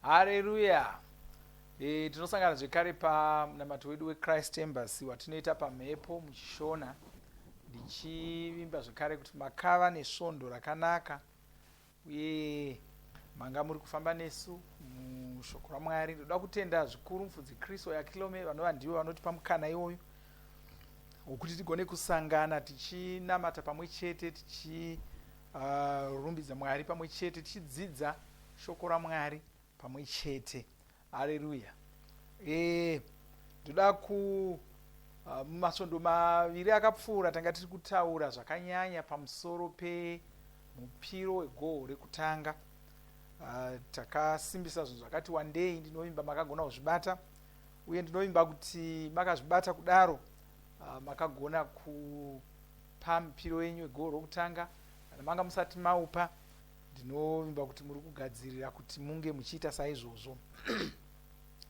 Hareruya! E, tinosangana zvekare pamunamato wedu weChrist Embassy watinoita pamhepo muchiShona. Ndichivimba zvekare kuti makava nesvondo rakanaka uye manga muri kufamba nesu mushoko raMwari. Ndoda kutenda zvikuru mufudzi Chris Oyakilome vanova ndivo vanotipa mukana iwoyu wekuti tigone kusangana tichinamata pamwe chete tichirumbidza Mwari pamwe chete tichidzidza shoko raMwari pamwe chete. Hareruya. E, ndoda ku mumasvondo maviri akapfuura tanga tiri kutaura zvakanyanya pamusoro pemupiro wegoho rekutanga. Takasimbisa zvinhu zvakati wandei, ndinovimba makagona kuzvibata uye ndinovimba kuti makazvibata kudaro makagona kupa mupiro wenyu wegoho rokutanga. Kana manga musati maupa, ndinovimba kuti muri kugadzirira kuti munge muchiita saizvozvo.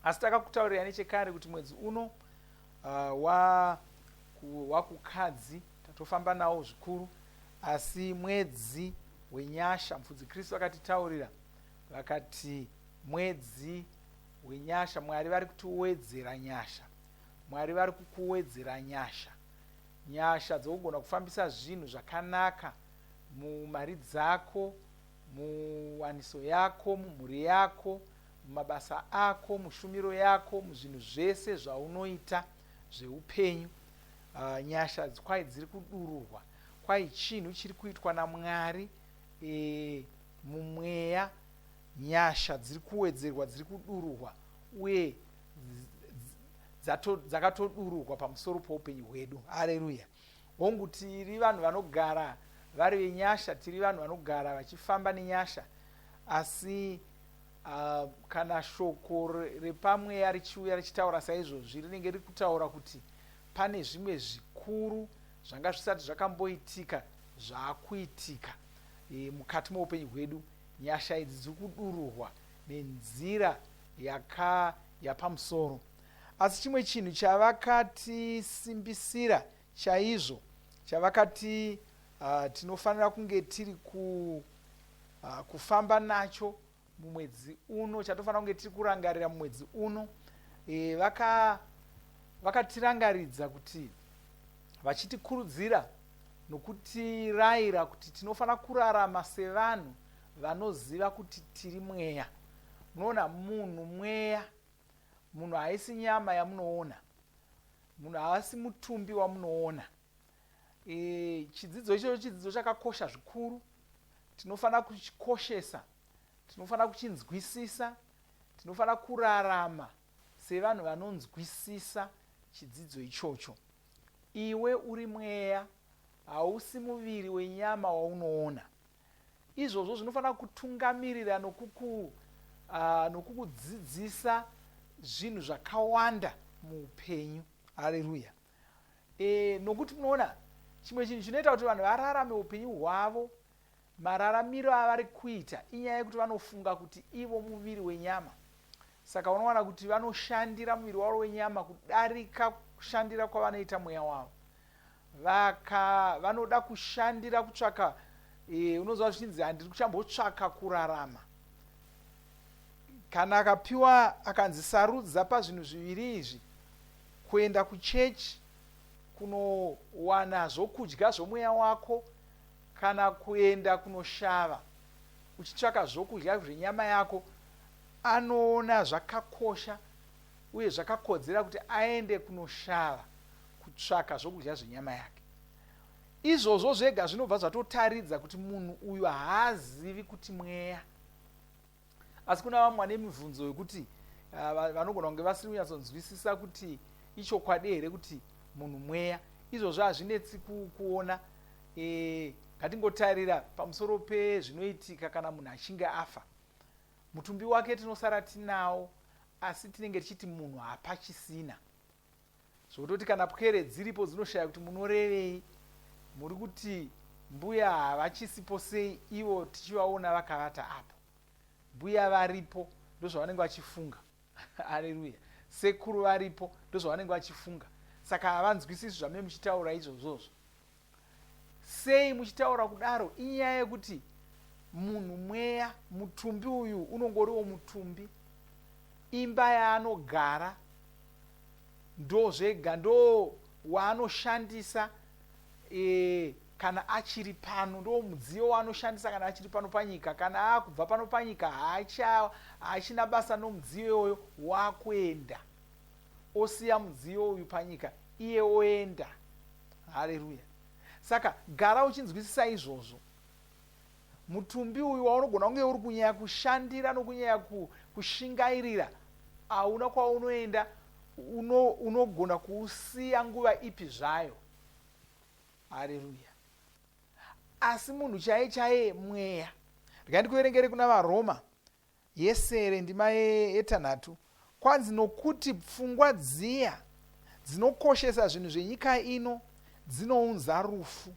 Asi takakutaurirai nechekare kuti mwedzi uno wa wakukadzi tatofamba nawo zvikuru, asi mwedzi wenyasha, mufudzi Kristu akatitaurira vakati mwedzi wenyasha, Mwari vari kutiwedzera nyasha, Mwari vari kukuwedzera nyasha, nyasha dzokugona kufambisa zvinhu zvakanaka mumari dzako, muwaniso yako, mumhuri yako, mumabasa ako, mushumiro yako, muzvinhu zvese zvaunoita zveupenyu. Nyasha kwai dziri kudururwa, kwai chinhu chiri kuitwa naMwari e, mumweya. Nyasha dziri kuwedzerwa, dziri kudururwa uye dzakatodururwa pamusoro poupenyu hwedu. Hareruya! Hongu, tiri vanhu vanogara vari venyasha, tiri vanhu vanogara vachifamba nenyasha, asi kana shoko repamweya richiuya richitaura saizvozvi, rinenge riri kutaura kuti pane zvimwe zvikuru zvanga zvisati zvakamboitika zvaakuitika e, mukati meupenyu hwedu. Nyasha idzi dziri kudururwa nenzira yaka yapamusoro. Asi chimwe chinhu chavakatisimbisira chaizvo, chavakati tinofanira kunge tiri ku, kufamba nacho mumwedzi uno, chatofanira kunge tiri kurangarira mumwedzi uno, e, vaka vakatirangaridza kuti vachitikurudzira nokutirayira kuti tinofanira kurarama sevanhu vanoziva kuti tiri mweya. Munoona, munhu mweya. Munhu haisi nyama yamunoona. Munhu haasi mutumbi wamunoona. E, chidzidzo ichocho chidzidzo chakakosha zvikuru. Tinofanira kuchikoshesa. Tinofanira kuchinzwisisa. Tinofanira kurarama sevanhu vanonzwisisa chidzidzo ichocho. Iwe uri mweya, hausi muviri wenyama waunoona. Izvozvo zvinofanira kutungamirira nokuku, uh, nokukudzidzisa zvinhu zvakawanda muupenyu. Haleluya! E, nokuti munoona chimwe chinhu chinoita kuti vanhu vararame upenyu hwavo mararamiro avari kuita inyaya yekuti vanofunga kuti ivo muviri wenyama. Saka unowana kuti vanoshandira muviri wavo wenyama kudarika kushandira kwavanoita mweya wavo. Vaka vanoda kushandira kutsvaka e, unonzwa zvichinzi handiri kuchambotsvaka kurarama. Kana akapiwa akanzi sarudza pazvinhu zviviri izvi, kuenda kuchechi kunowana zvokudya zvomweya wako kana kuenda kunoshava uchitsvaka zvokudya zvenyama yako, anoona zvakakosha uye zvakakodzera kuti aende kunoshava kutsvaka zvokudya zvenyama yake. Izvozvo zvega zvinobva zvatotaridza kuti munhu uyu haazivi kuti mweya. Asi kuna vamwe vane mibvunzo yokuti vanogona kunge vasiri kunyatsonzwisisa kuti ichokwadi here kuti munhu mweya. Izvozvo hazvinetsi kuona. E, ngatingotarira pamusoro pezvinoitika kana munhu achinge afa. Mutumbi wake tinosara tinawo asi tinenge tichiti munhu hapachisina. Zvokutoti kana pwere dziripo dzinoshaya kuti munorevei, muri kuti mbuya havachisipo sei ivo tichivaona vakavata apo. Mbuya varipo ndozvavanenge vachifunga. Haleluya. Sekuru varipo ndozvavanenge vachifunga. Saka havanzwisisi zvame muchitaura izvozvozvo. Sei muchitaura kudaro? Inyaya yekuti munhu mweya, mutumbi uyu unongoriwo mutumbi. Imba yaanogara ndozvega ndo waanoshandisa e, kana achiri pano ndo mudziyo waanoshandisa kana achiri pano panyika. Kana akubva pano panyika haachina basa nomudziyo iwoyo, wakuenda osiya mudziyo uyu panyika, iye oenda. Haleluya! Saka gara uchinzwisisa izvozvo. Mutumbi uyu waunogona kunge uri kunyanya kushandira nokunyanya kushingairira hauna kwaunoenda, unogona kuusiya nguva ipi zvayo. Hareruya! Asi munhu chaiye chaiye mweya. Regai ndikuverengere kuna VaRoma yesere ndima yetanhatu. Kwanzi, nokuti pfungwa dziya dzinokoshesa zvinhu zvenyika ino dzinounza rufu,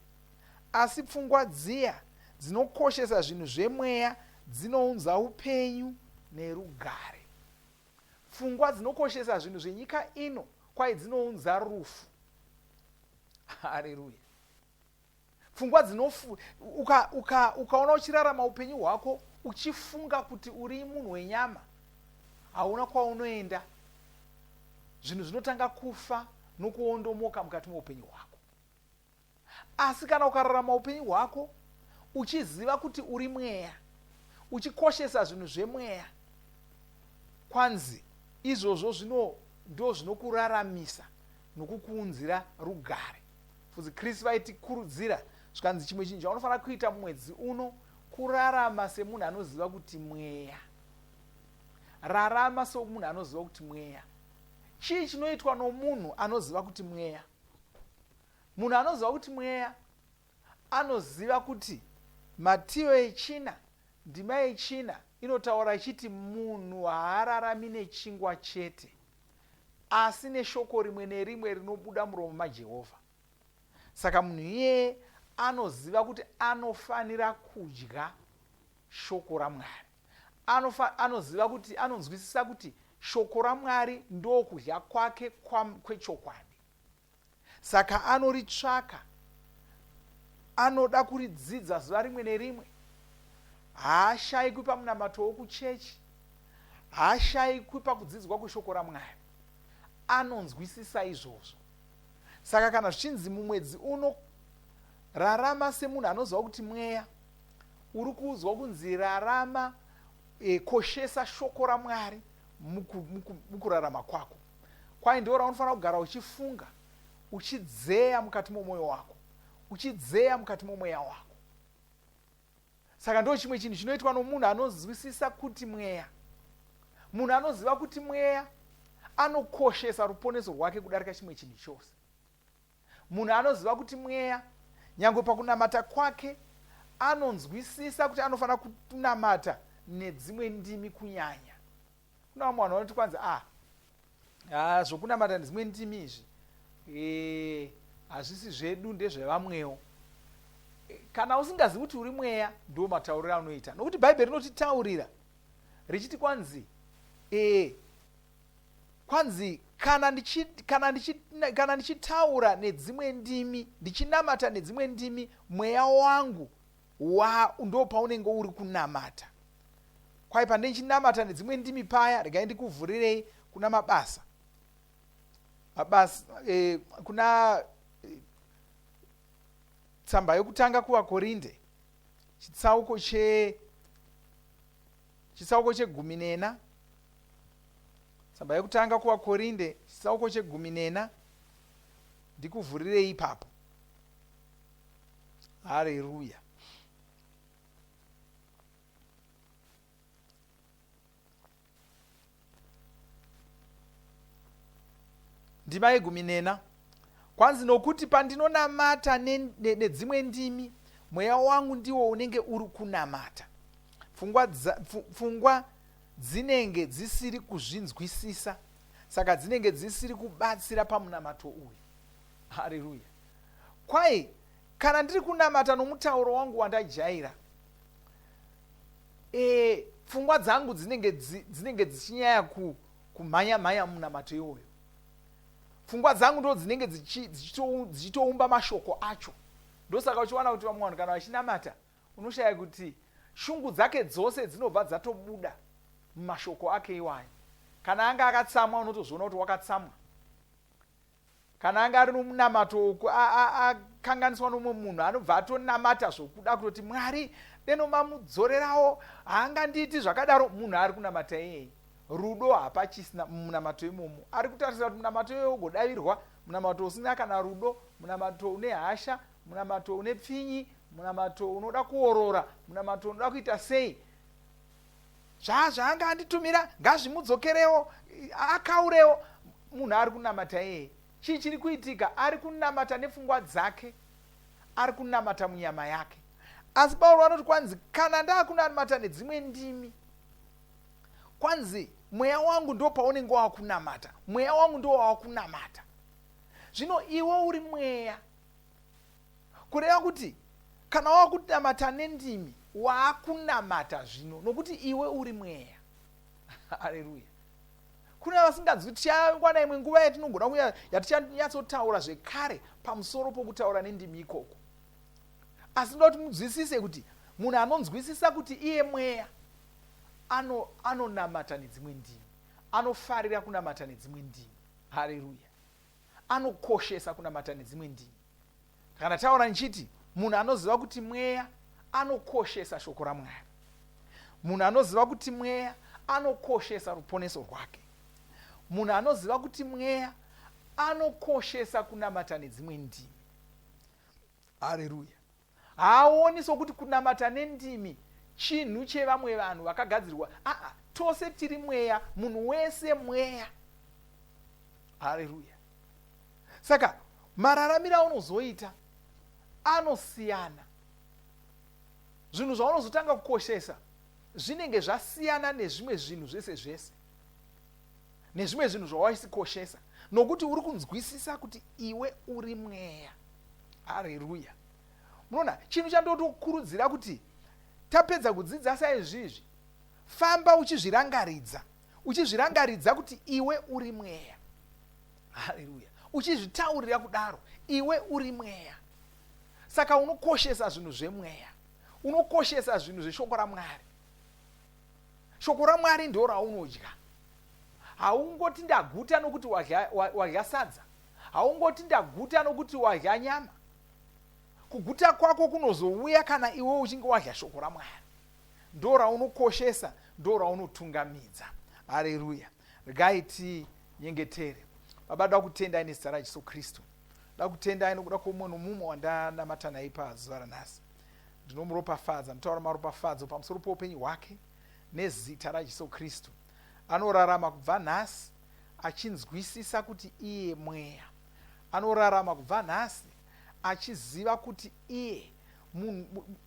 asi pfungwa dziya dzinokoshesa zvinhu zvemweya dzinounza upenyu nerugare. Pfungwa dzinokoshesa zvinhu zvenyika ino kwai dzinounza rufu. Hareruya! Pfungwa dzinofu uka, uka, ukaona uchirarama upenyu hwako uchifunga kuti uri munhu wenyama, hauna kwaunoenda. Zvinhu zvinotanga kufa nokuondomoka mukati meupenyu hwako. Asi kana ukararama upenyu hwako uchiziva kuti uri mweya, uchikoshesa zvinhu zvemweya, kwanzi izvozvo zvino ndo zvinokuraramisa nokukuunzira rugare. Mufudzi Chris vaitikurudzira zvikanzi chimwe chinhu chaunofanira kuita mumwedzi uno kurarama semunhu anoziva kuti mweya. Rarama somunhu anoziva kuti mweya. Chii chinoitwa nomunhu anoziva kuti mweya? Munhu anoziva kuti mweya anoziva kuti Matiyo yechina ndima yechina inotaura ichiti munhu haararami nechingwa chete asi neshoko rimwe nerimwe rinobuda muromo maJehovha. Saka munhu iyeye anoziva kuti anofanira kudya shoko raMwari. Anofa, anoziva kuti, anonzwisisa kuti shoko raMwari ndokudya kwake kwechokwadi. Saka anoritsvaka, anoda kuridzidza zuva rimwe nerimwe. Haashaikwi pamunamato wokuchechi, haashaikwi pakudzidzwa kweshoko raMwari. Anonzwisisa izvozvo. Saka kana zvichinzi mumwedzi uno rarama semunhu anoziva kuti mweya, uri kuudzwa kunzi rarama, e, koshesa shoko raMwari mukurarama kwako. Kwai ndiwo raunofanira kugara uchifunga, uchidzeya mukati momwoyo wako, uchidzeya mukati momweya wako. Saka ndo chimwe chinhu chinoitwa nomunhu anonzwisisa kuti mweya. Munhu anoziva kuti mweya anokoshesa ruponeso rwake kudarika chimwe chinhu chose. Munhu anoziva kuti mweya, nyangwe pakunamata kwake, anonzwisisa kuti anofanira kunamata nedzimwe ndimi kunyanya. Kuna vamwe vanhu vanoti kwanzi ah, ah zvokunamata nedzimwe ndimi izvi eh, hazvisi zvedu ndezvevamwewo. Eh, kana usingazivi kuti uri mweya ndiwo matauriro anoita, nokuti Bhaibheri rinotitaurira richiti kwanzi eh, kwanzi kana ndichi, kana ndichi, kana ndichitaura nedzimwe ndimi ndichinamata nedzimwe ndimi mweya wangu wa ndo paunenge uri kunamata. Kwai pandichinamata nedzimwe ndimi paya, regai ndikuvhurirei kuna Mabasa, Mabasa eh, kuna eh, tsamba yokutanga kuVaKorinde chitsauko che chitsauko chegumi nena. Tsamba yokutanga kuVaKorinde chitsauko chegumi nena, ndikuvhurirei ipapo. Hareruya! Ndima yegumi nena. Kwanzi, nokuti pandinonamata nedzimwe ne, ne ndimi, mweya wangu ndiwo unenge uri kunamata. Pfungwa, pfungwa dzinenge dzisiri kuzvinzwisisa, saka dzinenge dzisiri kubatsira pamunamato uyu. Hareruya! Kwai kana ndiri kunamata nomutauro wangu wandajaira, e, pfungwa dzangu dzinenge dzinenge dzichinyaya kumhanya mhanya munamato iwoyo. Pfungwa dzangu ndo dzinenge dzichitoumba mashoko acho. Ndosaka uchiwana kuti vamwe vanhu kana vachinamata unoshaya kuti shungu dzake dzose dzinobva dzatobuda mumashoko ake iwayo. Kana anga akatsamwa, unotozviona kuti wakatsamwa. Kana anga ari nomunamato uku akanganiswa nomumwe munhu, anobva atonamata zvokuda kutoti Mwari deno mamudzorerawo, haangandiiti zvakadaro. Munhu ari kunamata iyeye, rudo hapachisina mumunamato imomo. Ari kutarisira kuti munamato iyoyo ugodavirwa, munamato usina kana rudo, munamato une hasha, munamato une pfinyi, munamato unoda kuorora, munamato unoda kuita sei. Zvaanga anditumira ngazvimudzokerewo, akaurewo. Munhu ari kunamata iyeye, chii chiri kuitika? Ari kunamata nepfungwa dzake, ari kunamata munyama yake. Asi Pauro anoti kwanzi, kana ndakunamata nedzimwe ndimi, kwanzi mweya wangu ndo paunenge wakunamata, mweya wangu ndo wawakunamata. Zvino iwe uri mweya, kureva kuti kana wakunamata nendimi, waakunamata zvino nokuti iwe uri mweya. Haleluya. Kune vasinganzwi, tichangwana imwe nguva yatinogona kuya yatichanyatsotaura zvekare pamusoro pokutaura nendimi ikoko. Asi ndoda kuti munzwisise kuti munhu anonzwisisa kuti iye mweya anonamata ano nedzimwe ndimi, anofarira kunamata nedzimwe ndimi. Haleluya. Anokoshesa kunamata nedzimwe ndimi. Kana taura ndichiti munhu anoziva kuti mweya anokoshesa shoko raMwari, munhu anoziva kuti mweya anokoshesa ruponeso rwake, munhu anoziva kuti mweya anokoshesa kunamata nedzimwe ndimi. Haleluya. Haaoni sokuti kunamata nendimi chinhu chevamwe vanhu vakagadzirwa. Aa, tose tiri mweya, munhu wese mweya. Haleluya. Saka mararamiro aunozoita anosiyana. Zvinhu zvaunozotanga kukoshesa zvinenge zvasiyana nezvimwe zvinhu zvese zvese, nezvimwe zvinhu zvawaisikoshesa, nokuti uri kunzwisisa kuti iwe uri mweya. Hareruya. Munoona, chinhu chandotokurudzira kuti tapedza kudzidza saizvizvi, famba uchizvirangaridza, uchizvirangaridza kuti iwe uri mweya. Haleluya. Uchizvitaurira kudaro, iwe uri mweya. Saka unokoshesa zvinhu zvemweya, unokoshesa zvinhu zveshoko raMwari. Shoko raMwari ndo raunodya. Haungoti ndaguta nokuti wadya, wadya sadza. Haungoti ndaguta nokuti wadya nyama. Kuguta kwako kunozouya kana iwe uchinge wadya shoko raMwari. Ndo raunokoshesa, ndo raunotungamidza. Haleluya. Regai tinyengetere. Baba, da kutendai nezita raJesu Kristu. Da kutendai nokuda kwomumwe nomumwe wandanamata naye pazuva ranhasi. Ndinomuropafadza, ndinotaura maropafadzo pamusoro poupenyu hwake nezita raJesu Kristu. Anorarama kubva nhasi achinzwisisa kuti iye mweya. Anorarama kubva nhasi achiziva kuti iye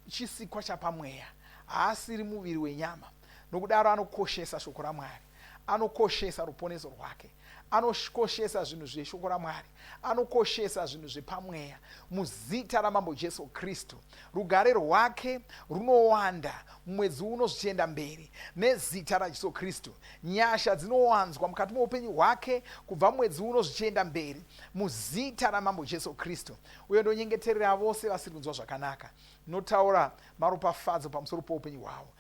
chisikwa chapamweya, haasiri muviri wenyama. Nokudaro anokoshesa shoko raMwari, anokoshesa ruponeso rwake, anokoshesa zvinhu zveshoko raMwari, anokoshesa zvinhu zvepamweya. Muzita raMambo Jesu Kristu, rugare rwake runowanda mumwedzi uno zvichienda mberi. Nezita raJesu Kristu, nyasha dzinowanzwa mukati meupenyu hwake kubva mwedzi uno zvichienda mberi. Muzita raMambo Jesu Kristu. Uye ndonyengeterera vose vasiri kunzwa zvakanaka. Ndinotaura maropafadzo pamusoro poupenyu hwavo.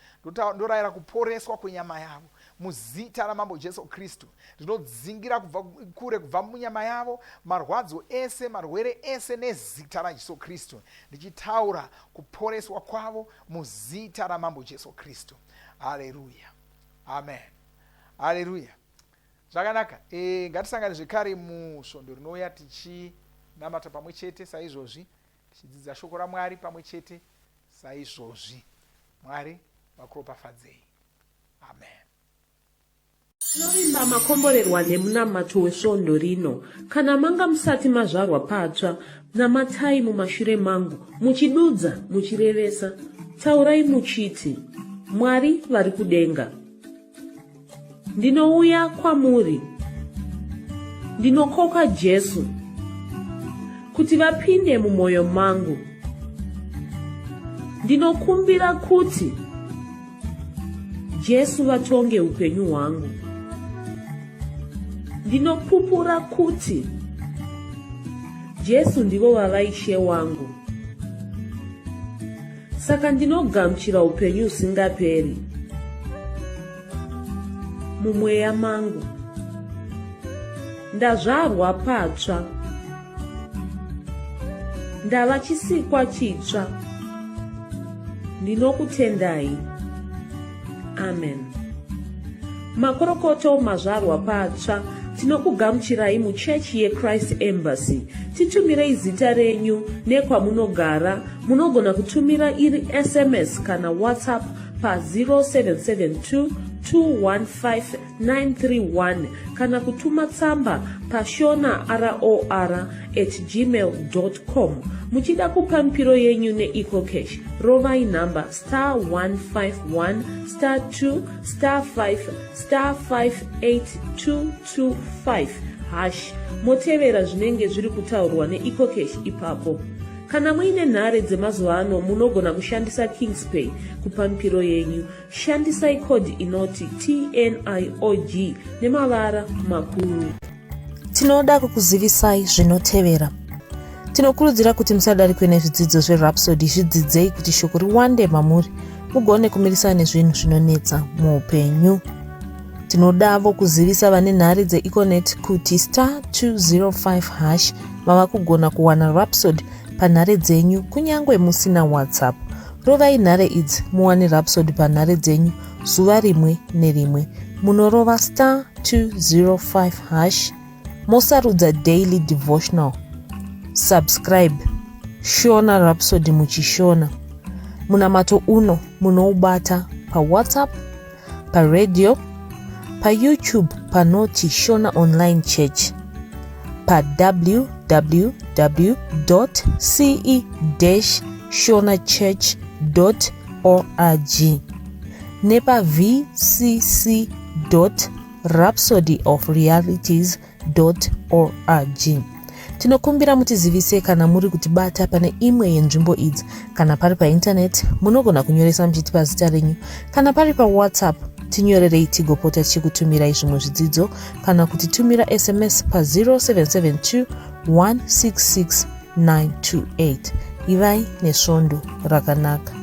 Ndorayira kuporeswa kwenyama yavo muzita raMambo Jesu Kristu. Ndinodzingira kubva kure kubva munyama yavo marwadzo ese, marwere ese nezita raJesu Kristu. Ndichitaura kuporeswa kwavo muzita raMambo Jesu Kristu. Haleluya. Amen. Haleluya. Zvakanaka. E, ngatisangane zvekare musvondo rinouya tichinamata pamwe chete saizvozvi, tichidzidza shoko raMwari pamwe chete saizvozvi. Mwari vakuropafadzei. Amen. Tinovimba makomborerwa nemunamato wesvondo rino. Kana manga musati mazvarwa patsva, namatai mumashure mangu muchidudza muchirevesa. Taurai muchiti, Mwari vari kudenga. Ndinouya kwamuri. Ndinokoka Jesu kuti vapinde mumwoyo mangu. Ndinokumbira kuti Jesu vatonge upenyu hwangu. Ndinopupura kuti Jesu ndivo vava Ishe wangu. Saka ndinogamuchira upenyu husingaperi. mumweya mangu. Ndazvarwa patsva. Ndava chisikwa chitsva. Ndinokutendai. Amen. Makorokoto mazvarwa patsva tinokugamuchirai muchechi yeChrist Embassy. Titumirei zita renyu nekwamunogara. Munogona kutumira iri SMS kana WhatsApp pa 0772 215 931 kana kutuma tsamba pashona ror at gmail com. Muchida kupa mipiro yenyu neEcoCash, rovai nhamba star 151 star 2 star 5 star 58225 hash motevera zvinenge zviri kutaurwa neEcoCash ipapo. Kana muine nhare dzemazuva ano munogona kushandisa Kingspay kupa mipiro yenyu. Shandisai code inoti TNIOG nemavara makuru. Tinoda kukuzivisai zvinotevera. Tinokurudzira kuti musadarikwe nezvidzidzo zveRhapsody, zvidzidzei kuti shoko riwande mamuri mugone kumirisana nezvinhu zvinonetsa muupenyu. Tinodavo kuzivisa vane nhare dzeEconet kuti star 205 hash mava kugona kuwana Rhapsody panhare dzenyu kunyange musina WhatsApp. Rovai nhare idzi muwane Rhapsody panhare dzenyu zuva rimwe nerimwe. Munorova star 205 hash mosarudza daily devotional. Subscribe Shona Rhapsody muchishona. Munamato uno munoubata paWhatsApp, paradio, paYouTube panoti Shona Online Church, pa www.ce-shonachurch.org nepa vcc.rhapsodyofrealities.org. org. Tinokumbira mutizivise kana muri kutibata pane imwe yenzvimbo idzi. Kana pari paintaneti, munogona kunyoresa muchitipa zita renyu. Kana pari paWhatsApp, tinyorerei tigopota tichikutumirai zvimwe zvidzidzo kana kutitumira SMS pa 0772 166 928. Ivai nesvondo rakanaka.